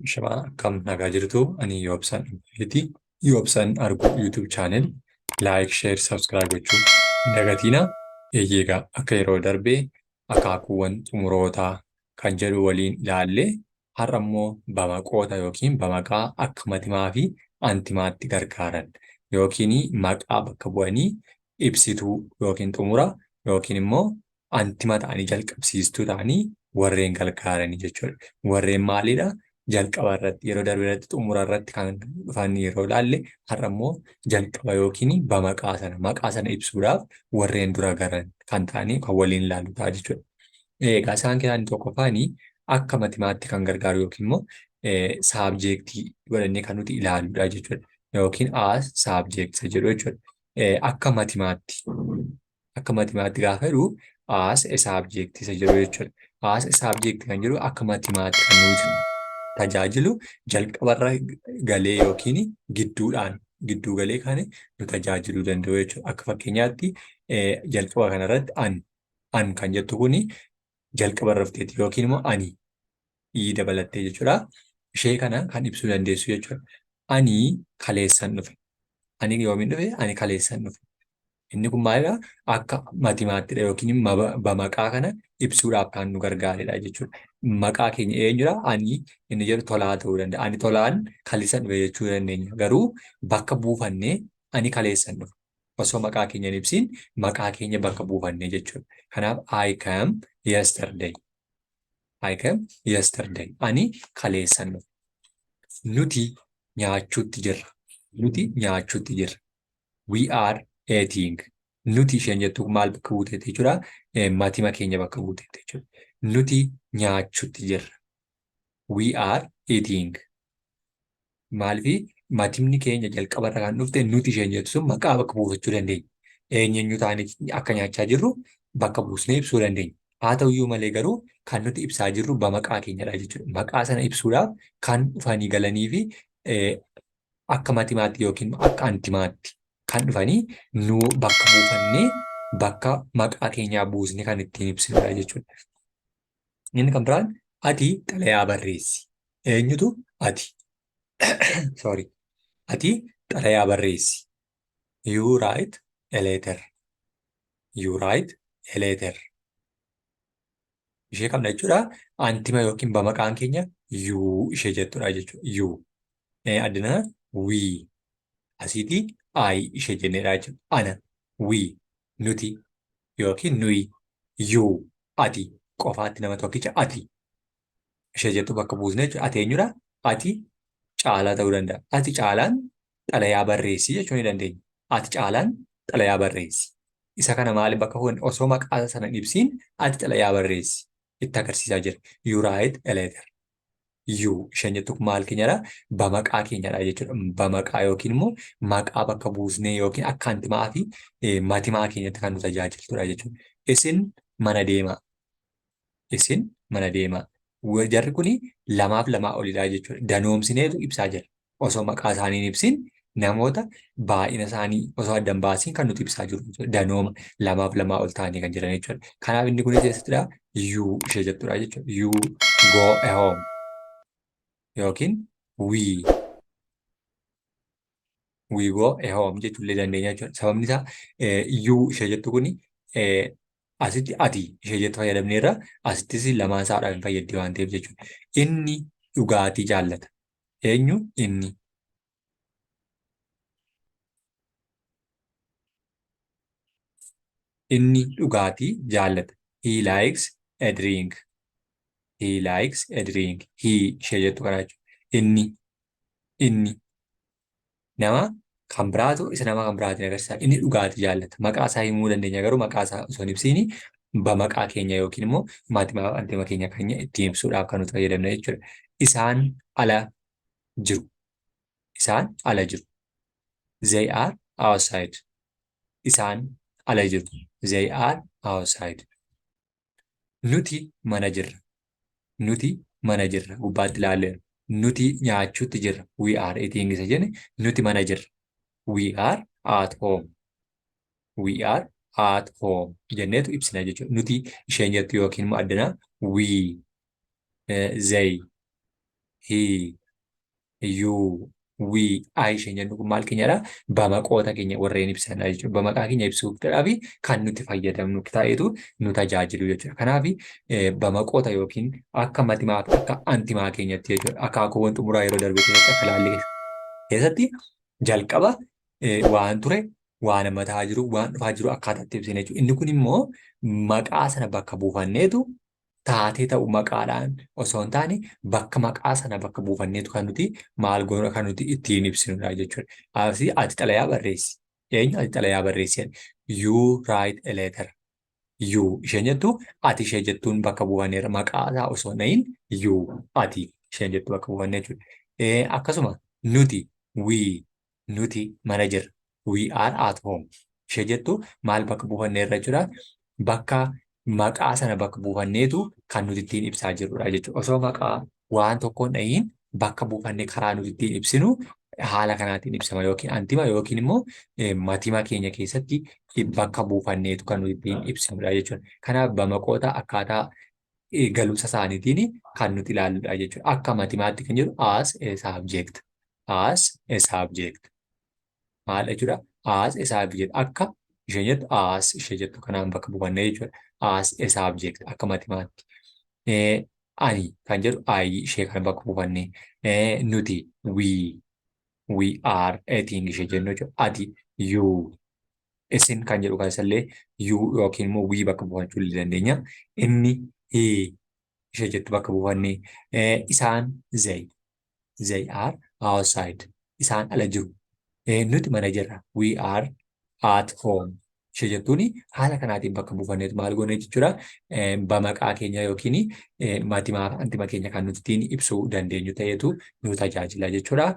Shamaa akkam nagaa jirtu, ani Yoobsaan Dhibbeeti. Yoobsaan Arguu YouTube channel like, share, subscribe gochuu hin dagatiina. Eeyyee egaa akka yeroo darbee akaakuuwwan xumurootaa kan jedhu waliin ilaalle, har'a immoo bamaqoota yookiin bamaqaa akka matimaa fi antimaatti gargaaran yookiin maqaa bakka bu'anii ibsituu yookiin xumura yookiin immoo antima ta'anii jalqabsiistuu ta'anii warreen gargaaranii jechuudha. Warreen maalidha? Jalqaba irratti yeroo darbe irratti xumura irratti kan dhufan yeroo ilaalle, har'a immoo jalqaba yookiin bamaqaa sana maqaa sana ibsuudhaaf warreen dura garan kan ta'anii kan waliin ilaallu ta'a jechuudha. Egaa isaan keessaa inni tokkoffaani akka matimaatti kan gargaaru yookiin immoo saabjeektii godhannee kan nuti ilaalludha jechuudha. Yookiin as saabjeektii isa jedhu jechuudha. Akka matimaatti Akka matimaatti gaafa jedhu as a subject isa jedhu jechuudha. As a subject kan jedhu akka matimaatti kan nuti tajaajilu jalqabarra galee yookiin gidduudhaan gidduu galee kan nu tajaajiluu danda'u jechuudha. Akka fakkeenyaatti jalqaba kanarratti an an kan jettu kuni jalqabarra dhufteetti yookiin immoo ani ii dabalattee jechuudha. Ishee kana kan ibsuu dandeessu jechuudha. Ani kaleessan dhufe. Ani yoomiin dhufe? Ani kaleessan dhufe. Inni kun maalidha? Akka matimaattidha yookiin bamaqaa kana ibsuudhaaf kan nu gargaaredha jechuudha. Maqaa keenya eenyudha? Ani inni jedhu Tolaa ta'uu danda'a. Ani Tolaan kaleessan dhufe jechuu dandeenya. Garuu bakka buufannee ani kaleessan dhufe. Osoo maqaa keenya hin ibsiin maqaa keenya bakka buufannee jechuudha. Kanaaf I came yesterday. I came yesterday. Ani kaleessan dhufe. Nuti nyaachuutti jirra. Nuti nyaachuutti jirra. We are eating. Nuti isheen jettu maal bakka buuteetti jechuudha? Matima keenya bakka buuteetti jechuudha. Nuti nyaachuutti jirra. We are eating. Maaliif matimni keenya jalqabarra kan dhufte nuti isheen jettu sun maqaa bakka buufachuu dandeenya. Eenyu taanee akka nyaachaa jirru bakka buusnee ibsuu dandeenya. Haa ta'uyyuu malee garuu kan nuti ibsaa jirru bamaqaa keenyadha jechuudha. Maqaa sana ibsuudhaaf kan dhufanii galanii fi akka matimaatti yookiin akka antimaatti kan dhufanii nu bakka buufannee bakka maqaa keenyaa buusnee kan ittiin ibsinudha jechuudha. Inni kan biraan ati xalayaa barreessi. Eenyutu ati? Sorry. Ati xalayaa barreessi. You write a letter. You write a letter. Ishee qabna jechuudha. Antima yookiin bamaqaan keenya you ishee jettudha jechuudha. You. Addana we. Asiitii I ishee jenneedha jechuudha. Ana, we, nuti yookiin nuyi, you, ati qofaatti nama tokkicha ati ishee jettu bakka buusne jechuudha. Ati eenyudha? Ati Caalaa ta'uu danda'a. Ati Caalaan xalayaa barreessi jechuu ni dandeenya. Ati Caalaan xalayaa barreessi. Isa kana maaliif bakka buufne? Osoo maqaa sana hin ibsiin ati xalayaa barreessi itti agarsiisaa jira. You write a letter. You isheen jettu kun maal keenyadha? Bamaqaa keenyadha jechuudha. Bamaqaa yookiin immoo maqaa bakka buusnee yookiin akka antimaa fi matimaa keenyatti kan nu tajaajiltudha jechuudha. Isin mana deemaa. Isin mana deemaa. Jarri kuni lamaaf lamaa olidha jechuudha. Danoomsineetu ibsaa jira. Osoo maqaa isaanii hin ibsin namoota baay'ina isaanii osoo adda hin baasiin kan nuti ibsaa jirru jechuudha. Danooma lamaaf lamaa ol ta'anii kan jiran jechuudha. Kanaaf inni kunis eessattidha? You ishee jettudha jechuudha. You go a home yookiin we go a home jechuullee dandeenya jechuudha. Sababni isaa you ishee jettu kuni asitti ati ishee jettu fayyadamneerra, asittis lamaan isaadhaaf hin fayyaddi waan ta'eef jechuudha. Inni dhugaatii jaallata. Eenyu inni? Inni dhugaatii jaallata. He likes a drink. He likes a drink. He ishee jettu kana jechuudha. Inni inni nama kan biraatu isa nama kan biraatiin agarsiisa. Inni dhugaatii jaallata. Maqaa isaa himuu dandeenya garuu maqaa isaa osoo hin ibsiini bamaqaa keenya yookiin immoo maatima antima keenya keenya ittiin ibsuudhaaf kan nuti fayyadamna jechuudha. Isaan ala jiru. Isaan ala jiru. They are outside. Isaan ala jiru. They are outside. Nuti mana jirra. Nuti mana jirra. Gubbaatti ilaalleerra. Nuti nyaachuutti jirra. We are eating isa jenne nuti mana jirra. We are at home. We are at home jenneetu ibsina jechuudha. Nuti isheen jettu yookiin immoo addanaa we, they, he, you, we, I isheen jennu kun maal keenyadha? Bamaqoota keenya warreen ibsanidha jechuudha. Bamaqaa keenya ibsuudhaaf kan nuti fayyadamnu ta'etu nu tajaajilu jechuudha. Kanaaf bamaqoota yookiin akka matimaa fi akka antimaa keenyatti jechuudha. Akaakuuwwan xumuraa yeroo darbe keessatti akka ilaalle keessatti jalqaba waan ture, waan amma ta'aa jiru, waan dhufaa jiru akkaataa itti ibsine jechuudha. Inni kun immoo maqaa sana bakka buufanneetu taatee ta'u maqaadhaan osoo hin taane bakka maqaa sana bakka buufanneetu kan nuti maal goona kan nuti ittiin ibsinudha jechuudha. Asii ati xalayaa barreessi. Eenyu? Ati xalayaa barreessi. You write a letter. You isheen jettu ati ishee jettuun bakka buufanneerra, maqaa isaa osoo hin ta'in you, ati isheen jettu bakka buufannee jechuudha. Akkasuma nuti, we, nuti mana jirra. We are at home. Ishee jettu maal bakka buufanneerra jechuudha? Bakka maqaa sana bakka buufanneetu kan nuti ittiin ibsaa jirrudha jechuudha. Osoo maqaa waan tokkoon dhahiin bakka buufannee karaa nuti ittiin ibsinu haala kanaatiin ibsama, yookiin antima yookiin immoo matima keenya keessatti bakka buufanneetu kan nuti ittiin ibsinudha jechuudha. Kanaaf bamaqoota akkaataa galumsa isaaniitiin kan nuti ilaalludha jechuudha. Akka matimaatti kan jedhu as a subject. As a subject. Maal jechuudha? As a subject. Akka isheen jettu as ishee jettu kanaan bakka buufannee jechuudha. As a subject akka matimaatti. Ani kan jedhu I ishee kana bakka buufannee. Nuti we, we are eating ishee jennu jechuudha. Ati you, isin kan jedhu keessallee you yookiin immoo we bakka buufachuu illee dandeenya. Inni he ishee jettu bakka buufannee. Isaan they, they are outside. Isaan ala jiru. Nuti mana jirra. We are at home. Ishee jettuuni haala kanaatiin bakka buufanneetu maal goone jechuudha? Bamaqaa keenya yookiin matimaa fi antima keenya kan nuti ittiin ibsuu dandeenyu ta'etu nu tajaajila jechuudha.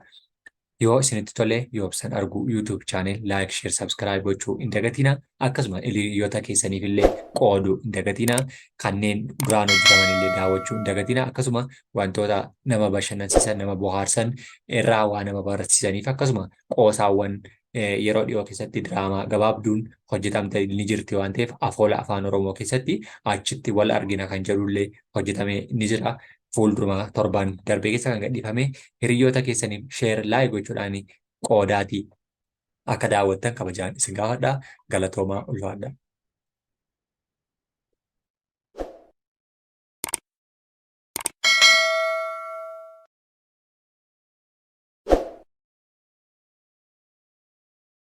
Yoo isinitti tole, Yoobsan Arguu YouTube channel like, share, subscribe gochuu hin dagatinaa. Akkasuma hiriyoota keessaniif illee qooduu hin dagatinaa. Kanneen duraan hojjetaman illee daawwachuu hin dagatinaa. Akkasuma wantoota nama bashannansiisan, nama bohaarsan irraa waa nama barsiisaniif akkasuma qoosaawwan yeroo dhiyoo keessatti diraamaa gabaabduun hojjetamte ni jirti waan ta'eef, afoola Afaan Oromoo keessatti achitti wal argina kan jedhullee hojjetamee ni jira. Fuulduruma torban darbee keessa kan gadhiifame hiriyoota keessaniif share, like gochuudhaan qoodaatii akka daawwattan kabajaan isin gaafadha. Galatoomaa, ulfaadha.